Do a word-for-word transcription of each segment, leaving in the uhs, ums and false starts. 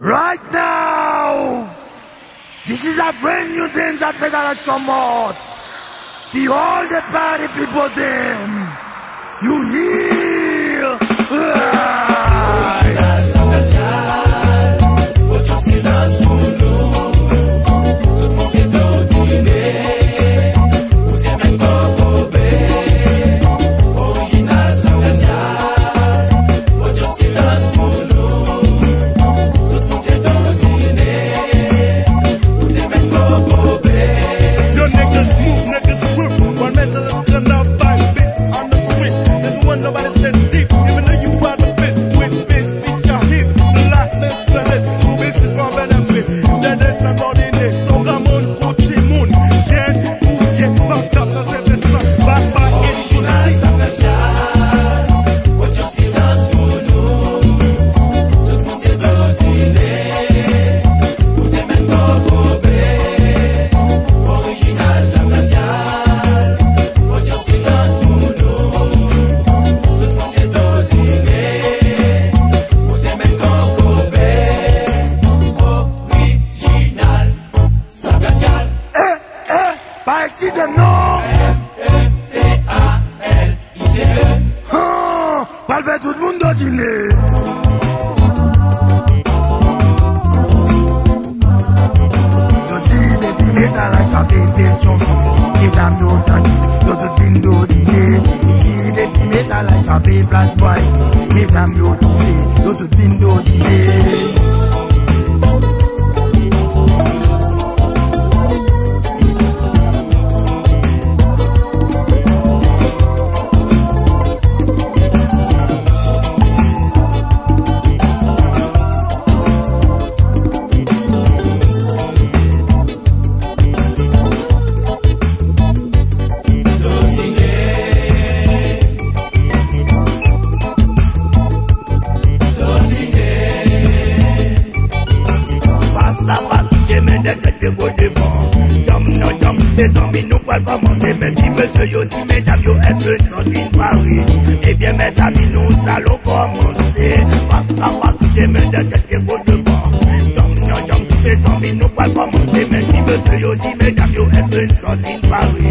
Right now, this is a brand new thing that Metal X come out. The all the party people dem, you hear? Orijinal san spesya, pòt yon silans pou nou. Tout moun se Dodine, ou te menm kòkobe. Orijinal san spesya, pòt yon silans pou nou. Tout moun se Dodine, ou te menm kòkobe. Yo niggas move, niggas whip, one man to the left, left, left, fight, bitch, I'm the switch. This one nobody said deep, even though you are the best, with this bitch I hit, the lightning flames, who is it for benefit? That is a body next, so come on, put him on, can, who get fucked up, that's it, this one, bye bye, it's Orijinal san spesya, pòt yon silans pou nou. Tout moun se Dodine, ou te menm kòkobe. Orijinal san spesya, pòt yon silans pou nou. Tout moun se Dodine, ou te menm kòkobe. Orijinal san spesya. Eh, eh, pa eksite m non. M E T A L I C E. Han, pral fè tout moun dodine. Yo di depi Metal X ap pete chanson, medam yo tande, yo tout vin dodine. Yo di depi Metal X ap pete Black Boy, medam yo touche, yo tout vin dodine. Fas a fas, chemen dèyè tèt yo go devan. Dam nan dam, mezanmi, nou pral kòmanse. Men ti mesye yo di medam yo, èske n santi n pare? Ebyen, mezanmi, nou t al kòmanse. Fas a fas, chemen dèyè tèt yo go devan. Dam nan dam, mezanmi, nou pral kòmanse. Men ti mesye yo di medam yo, èske n santi n pare?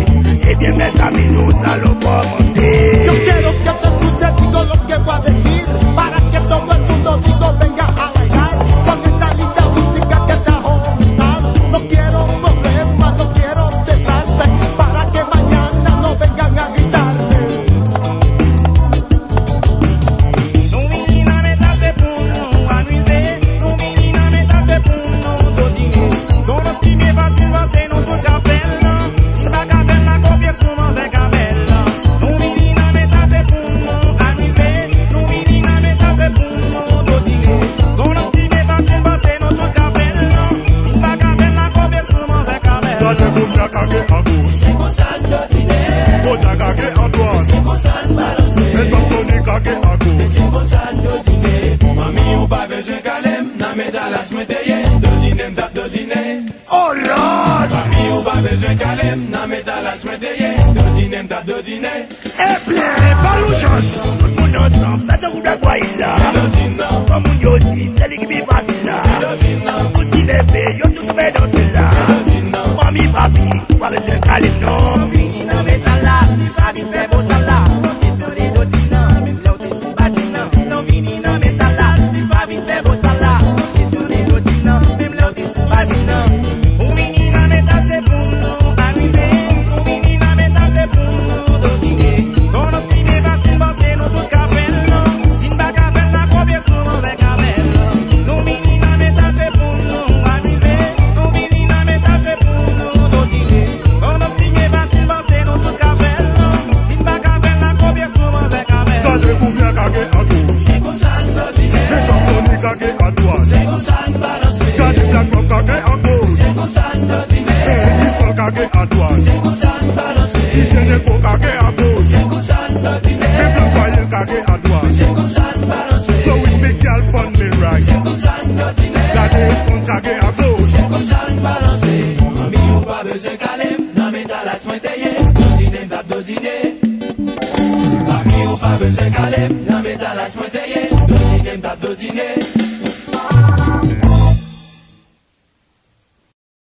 Ebyen, mezanmi, nou t al kòmanse. Yo quiero que te escuche, digo lo que voy a decir, para que todo el mundo digo venga a bailar, con esta linda música que trajo Metal. No quiero problema, no quiero desastre, para que mañana no vengan a gritarme. Nou vini nan Metal se pou nou amize, nou vini nan Metal se pou nou dodine. Son nan ki byen fasil, panse nou tout ka fè l. Si n pa ka fè l, n a kopye sou manzè k ap bèl. Nou vini nan Metal se pou nou amize, nou vini nan Metal se pou nou dodine. Son nan ki byen fasil, panse nou tout ka fè l. Si n pa ka fè l, n a kopye sou manzè k ap bèl. Gade moun nan kage a goch. Se konsa n dodine. Koda kage a dwat. Se konsa n balanse. Men Tòm Soni kage a goch. Se konsa n dodine. Manmi, ou pa bezwen kale m, nan Metal X mwen te ye. Dodine m t ap dodine. Oh Lord! Manmi, ou pa bezwen kale m, nan Metal X mwen te ye. Dodine m t ap dodine. Ebyen, ba nou chans. Tout moun ansanm, fè tankou Black Boy la. Ban moun yo di, se li ki pi fasil la. Tout ti bebe, yo tout tonbe danse la. Manmi, papi, ou pa bezwen kale m non. Vini nan Metal la, si pa vin fè botan la. Soti sou li dodine, menm lè w te sou patin nan. Non, vini nan Metal la, si pa vin fè botan la. Soti sou li dodine, menm lè w te sou patin nan. Ou vini nan Metal se pou nou amize, ou vini nan Metal se pou nou dodine. Son nan ki byen fasil, panse nou tout ka fè l non. Si n pa ka fè l, n a kopye sou manzè k ap bèl. Nou vini nan Metal se pou nou amize, nou vini nan Metal se pou nou dodine. Son nan ki byen fasil, panse nou tout ka fè l non. Si n pa ka fè l, n a kopye sou manzè k ap bèl. Gade koumya kage a goch. Se konsa n dodine. Metan Soni kage a dwat. Se konsa n balanse. Gade Black Bob kage a goch. Se konsa n dodine. Bon, Dipòl kage a dwat. Se konsa n balanse. Didye Neko kage a goch. Se konsa n dodine. Men Black Boy kage a dwat. Se konsa n balanse. Zoe Miguel Fon Miray. Se konsa n dodine. Gade Fon kage a goch. Se konsa n balanse. Manmi, ou pa bezwen kale m, nan Metal X mwen te ye. Dodine m t ap dodine. Papi, ou pa bezwen kale m, nan Metal X mwen te ye. Dodine m t ap dodine.